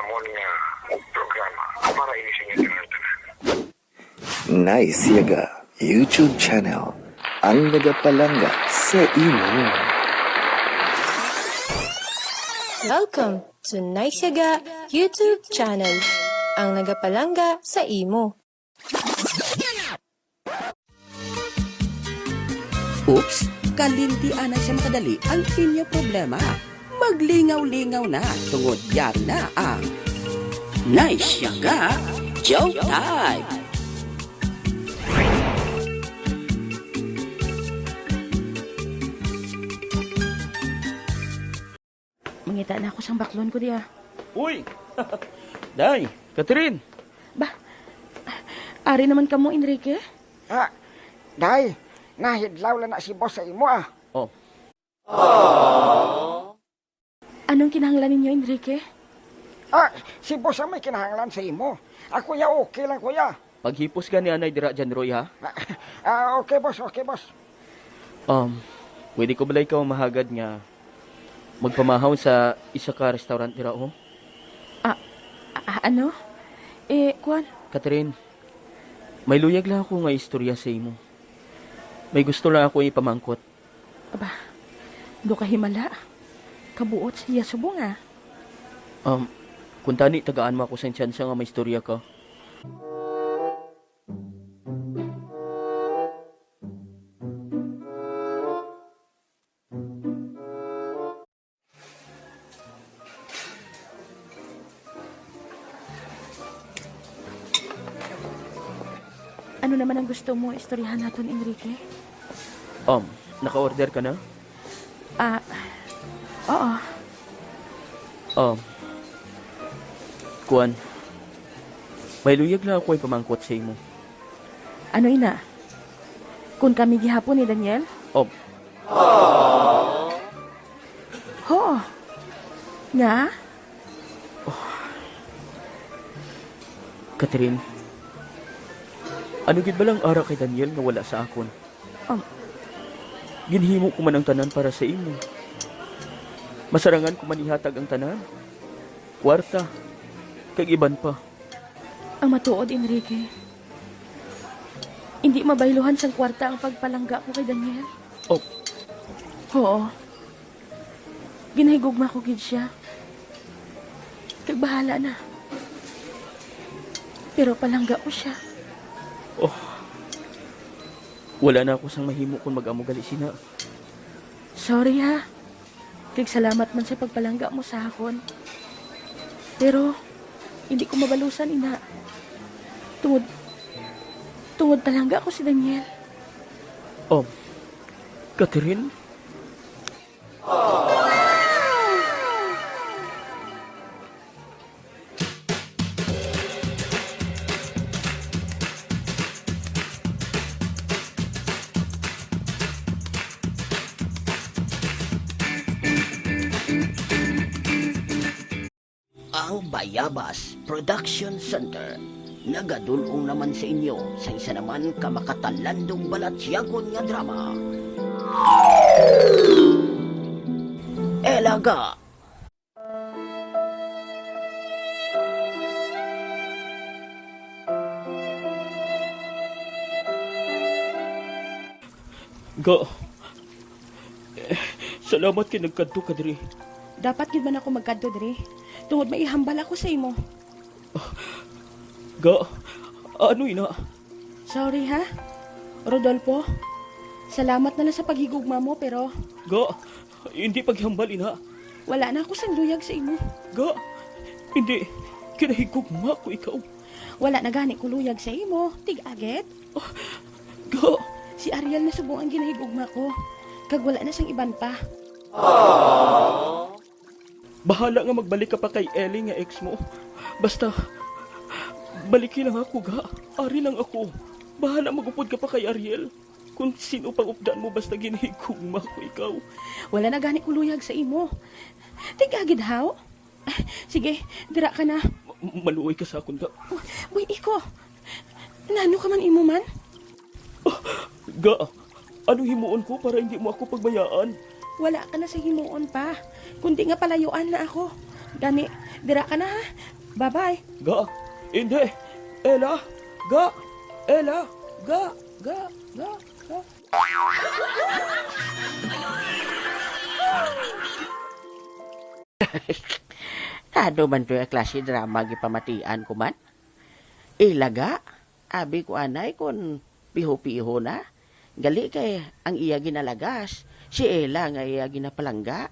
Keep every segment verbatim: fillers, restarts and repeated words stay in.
Amon nga programa para ini sa inyo tanan-tanan. Nice Yaga YouTube channel, ang nagapalangga sa imo. Welcome to Nice Yaga YouTube channel, ang nagapalangga sa imo. Oops, kalinti anay sa makadali ang inyo problema. Maglingaw-lingaw na tungod yari na ang Nice Yaga Joke Time. Mangita na ako sang baklon ko diya. Uy! Day, Catherine! Ba, ari naman kamo, Enrique? Ah, day, nahidlaw lang na si boss sa imo, ah. Oh. Anong kinahanglan ninyo, Enrique? Ah, si boss ang may kinahanglan sa imo. Ako ya, okay lang, kuya. Paghipos gani anay dira, John Roy, ha? Ah, okay, boss. Okay, boss. Um, pwede ko bala ikaw mahagad nga magpamahaw sa isa ka restaurant dira, oh? Ah, ah, ano? Eh, kuwan? Catherine, may luyag lang ako nga istorya sa imo. May gusto lang ako ipamangkot. Aba, do ka himala. Kabuot siya subong, ah. Um, kung tani, tagaan mo ako sang tsansa nga maistorya ka. Ano naman ang gusto mo istoryahan naton, Enrique? Um, naka-order ka na? Ah, oo. Um, kuwan, may luyag lang ako ipamangkot sa imo. Ano ina? Kung kami gihapon ni Daniel? Um, Oo. Nga? Oh. Catherine, ano gid bala ang ara kay Daniel nga wala sa akon? Um. Ginhimo ko man ang tanan para sa imo. Masarangan ko man ihatag ang tanan. Kwarta, kag iban pa. Ang matuod, Enrique, indi mabayluhan sang kwarta ang pagpalangga ko kay Daniel. Oh. Oo. Ginahigugma ko gid sia. Kag bahala na. Pero palangga ko sia. Oh. Wala na ako sang mahimo kung mag-amo gali sina. Sorry, ha. Kag salamat man sa pagpalangga mo sa akon. Pero, hindi ko mabalusan, ina. Tungod, tungod palangga ko si Daniel. Um, Catherine? Ang Bayabas Production Center nagadul-ong naman sa inyo sa isa naman ka makatalandong balatyagon nga drama. Elaga. Ga, eh, salamat kay nagkadto ka diri. Dapat gid man ako magkadto diri, tungod may ihambal ako sa imo. Ga, ano ina? Sorry, ha? Rodolfo, salamat na lang sa paghigugma mo, pero Ga, hindi paghambal ina. Wala na ako sang luyag sa imo. Ga, hindi. Ginahigugma ko ikaw. Wala na gani ko luyag sa imo. Tig-a gid. Oh, ga. Si Ariel na subong ang ginahigugma ko. Kag wala na sang iban pa. Bahala nga magbalik ka pa kay Ellie nga ex mo. Basta, baliki lang ako, ga. Ari lang ako. Bahala magupod ka pa kay Ariel. Kung sino pang updan mo, basta ginahigugma ko ikaw. Wala na gani ko luyag sa imo. Tig-a gid, haw? Sige, dira ka na. Ma-, maluoy ka sa akon, ga. Uy, iko. Nano ka man imo man? Ah, ga, ano himuon ko para hindi mo ako pagbayaan? Wala ka na sa himuon pa, kundi nga palayuan na ako. Gani, dira ka na, ha? Bye-bye. Ga, hindi. Ella, ga, Ella, ga, ga, ga, ga. Ano man to yung klase drama gipamatian ko man? Ilaga? Abi ko anay kon piho-piho na. Gali kay ang iya ginalagas, si Ella nga iya ginapalangga.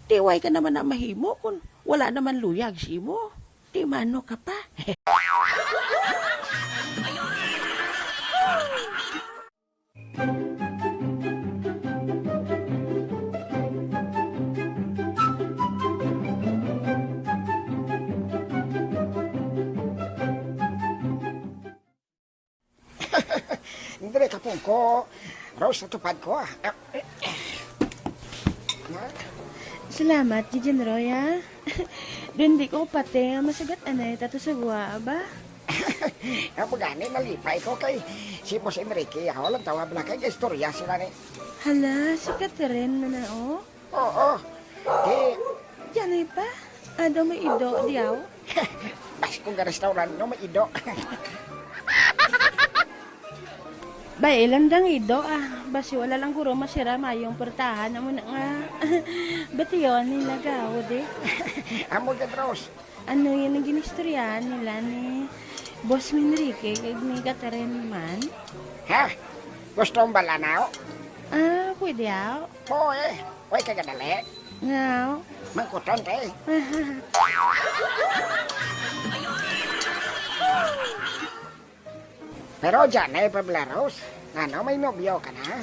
Ti way ka naman na mahimo kon wala naman luyag si imo. Ti mano ka pa. Diri ka pungko. Rose, natupad ko, ah. Salamat, Gigin Roy, ah. Dundi ko pati nga masugat anay tato sa guwa, ba? Amo gani, nalipay ko kay si Boss Enrique, ako lang tawag na kay istorya sila ni. Hala, si Catherine man na, oh. Oo. Di, Diyan ay pa? Ado may ido, diyaw? Bas kung ga-restaurant nyo, may ido. Bay, ilang dang ido, ah. Basi wala lang guro masira mayong portahan. Amo na nga. Bation nila gawod, eh. Amo gid, Rose. Ano yun ang ginistoryahan nila ni Boss Enrique kag ni Catherine man? Ha? Gusto mong balanaw? Ah, pwede, ah. Oo, eh. Way ka gadali. Ngaw. Mangkuton ka, eh. Pero dyan ay pablaros. Ano, may nobyo ka na?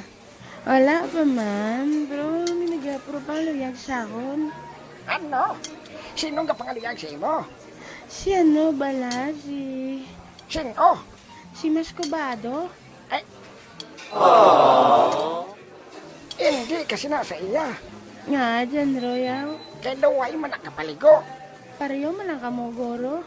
Wala pa man, bro. May nagapuro pa luyag sa akon. Ano? Sinong kapangaluyag sa imo? Si ano bala? Si... Sino? Si Mascobado? Hindi kasi na sa iya. Nga, dyan, Royal. Kay daw ay man nakapaligo. Pareho man lang kamo, guro.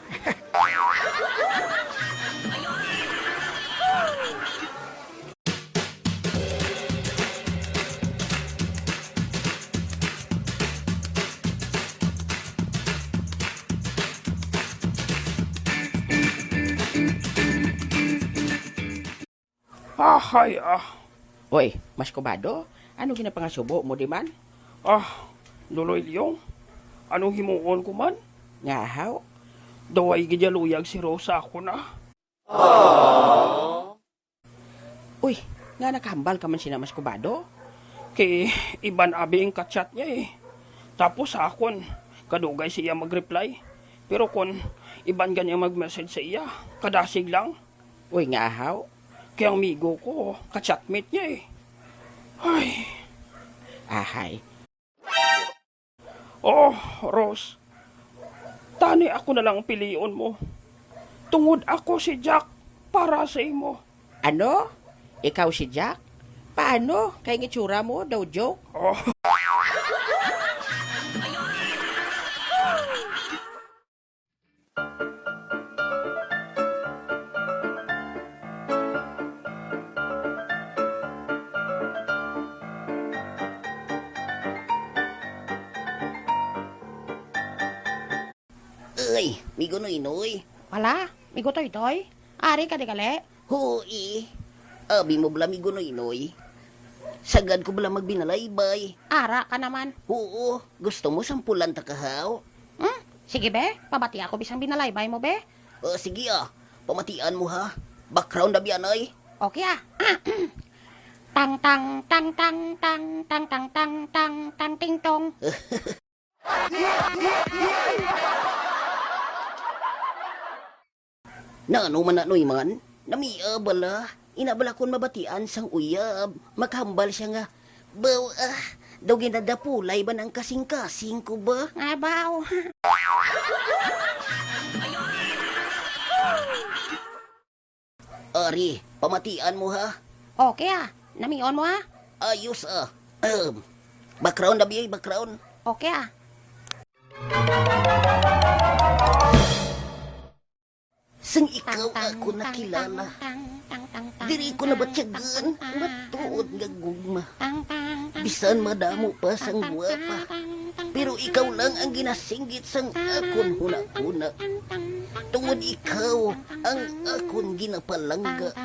Ahay ah. Oy, Mascobado, ano ginapangasubo mo di man? Ah, Loloy Leong, anong himuon ko man? Nga haw? Daway gid ya luyag si Rose sa akon ah. Uy, nga nakahambal ka man sina Mascobado? Kay iban abi ang ka-chat niya eh. Tapos sa akon, kadugay siya mag-reply. Pero kon iban gani ang mag-message sa iya, kadasig lang. Uy, nga ahaw. Kay ang migo ko, ka-chatmate niya eh. Ay. Ahay. Oh, Rose. Tani ako na lang pilion mo. Tungod ako si Jack para sa imo. Ano? Ikaw si Jack? Paano? Kay ang itsura mo, daw joke? Oh. Uy, Migo Noynoy. Wala, Migo Toytoy. Ari ka di gali? Huy, abi mo bala, Migo Noynoy? Sagad ko bala magbinalaybay. Ara ka naman. Huo, gusto mo sampulan ta ka haw? Hmm? Sige be, pabatian ko bisang binalaybay mo be. O sige ah, pamatian mo ha. Background na biyanay. Okay ah. Tang tang tang tang tang tang tang tang tang tang ting tong. Nano man na, Noy man? Namia bala? Ina bala kon mabatian sang uyab, makahambal siya nga, "Baw, ah, daw ginadapulay ba nang kasing-kasing ko ba?" Nga baw. Ari, pamatian mo ha? Okay ah. Namion mo ah. Ayos ah. Ahem. Background na biyay, background. Okay ah. Sang ikaw ako nakilala, diri ko nabatyagan ang matuod nga gugma. Bisan madamo pa sang guwapa, pero ikaw lang ang ginasinggit sang akon hunahuna. Tungod ikaw ang akon ginapalangga,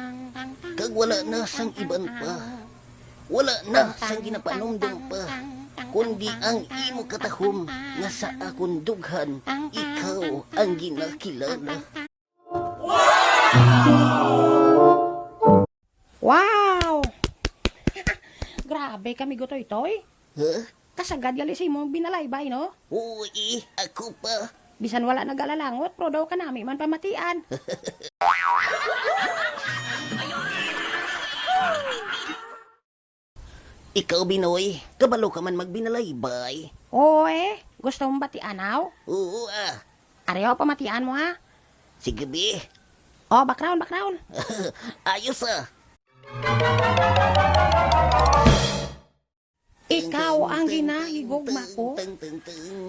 kag wala na sang iban pa. Wala na sang ginapanumdom pa, kundi ang imo katahom nga sa akon dughan, ikaw ang ginakilala. Wow! Grabe kami, Gutoy-toy. Huh? Kasagad gali sa imong binalaybay, no? Uy, ako pa. Bisan wala nagalalangot, pero daw kanami man pamatian. Ikaw, Binoy, kabalo ka man magbinalaybay. Oo, eh. Gusto mo batian, aw? Oo, ah. Ari, oh, pamatian mo, ha? Sige, bi. Oh, background, background. Ayos, ah. Ikaw ang ginahigugma ko,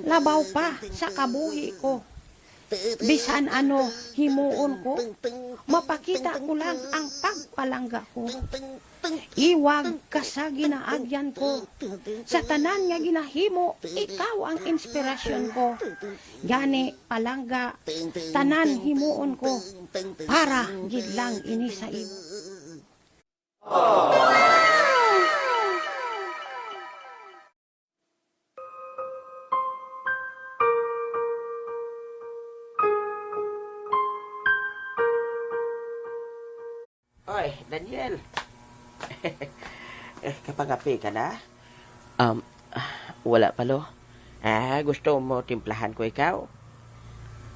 labaw pa sa kabuhi ko. Bisan ano himuon ko, mapakita ko lang ang pagpalangga ko. Iwag ka sa ginaagyan ko. Sa tanan nga ginahimo, ikaw ang inspirasyon ko. Gani, palangga, tanan himuon ko, para gid lang ini sa imo. Oy, Daniel. Eh, kapagapi ka na? Um, ah, wala pa, lo. Ah, gusto mo timplahan ko ikaw?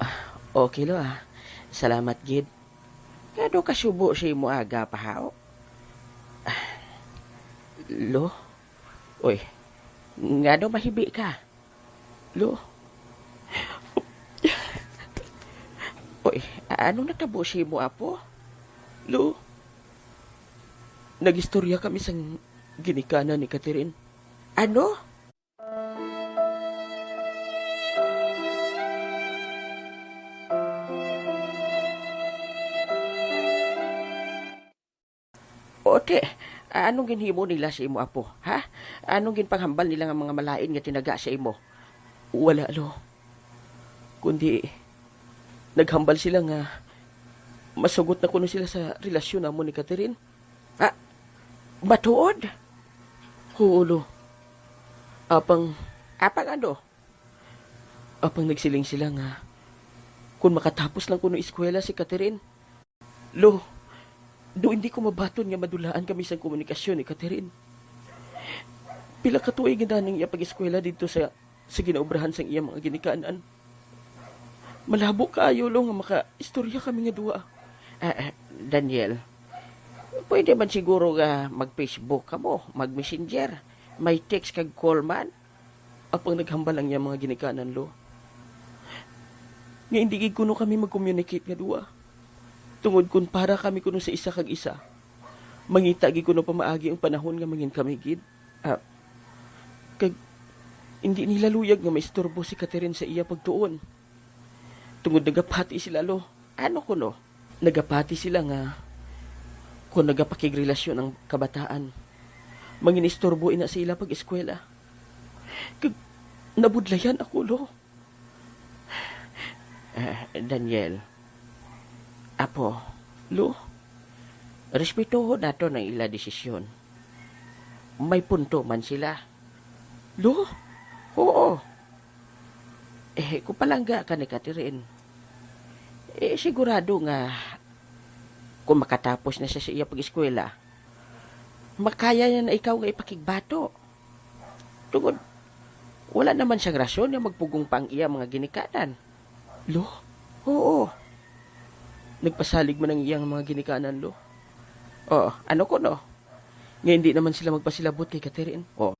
Ah, okay, lo, ah. Salamat gid. Ngano ka subo sa imo aga pa, haw? Ah, lo? Oy, ngano mahibi ka? Lo? Oy, a-, ano natabo sa imo, apo? Lo? Nag-istorya kami sang ginikanan ni Catherine. Ano? O, ti, anong ginhimo nila sa imo, apo, ha? Anong ginpanghambal nila nga mga malain nga tinaga sa imo? Wala, lo. Kundi, naghambal sila nga masugot na kuno sila sa relasyon namon ni Catherine. Ah, matuod? Huo, lo. Apang, apang ano? Apang nagsiling sila nga, kung makatapos lang kuno eskwela si Catherine. Lo, do hindi ko mabaton nga madulaan kami sang komunikasyon ni Catherine. Pila ka tuig na nang iya pag-eskwela didto sa, sa ginaobrahan sang iya mga ginikanan. Malabo kaayo, lo, nga makaistorya kami nga duha. Ah, ah, Daniel, pwede man siguro nga mag-Facebook kamo, mag-Messenger, may text kag call man. Apang naghambal ang iya mga ginikanan, lo, nga hindi gid kuno kami mag-communicate nga duha. Tungod kun para kami kuno sa isa kag isa, mangita gid kuno pamaagi ang panahon nga mangin kami gid. Ah, kag hindi nila luyag nga maistorbo si Catherine sa iya pagtuon. Tungod nagapati sila, lo. Ano kuno? Nagapati sila nga kon nagapakigrelasyon ang kabataan, manginistorbo ina sa ila pag-eskwela. Kag nabudlayan ako, lo. Ah, Daniel, apo, lo, respetuhon naton ang ila desisyon. May punto man sila. Lo? Oo. Eh, kung palangga ka ni Catherine, eh, sigurado nga kung makatapos na siya sa iya pag-eskwela, makaya niya na ikaw nga ipakigbato. Tungod, wala naman siyang rason nga magpugong pa ang iya mga ginikanan. Lo? Oo. Nagpasalig man ang iyang mga ginikanan, lo. Oh, ano kuno? Nga hindi naman sila magpasilabot kay Catherine. Oh.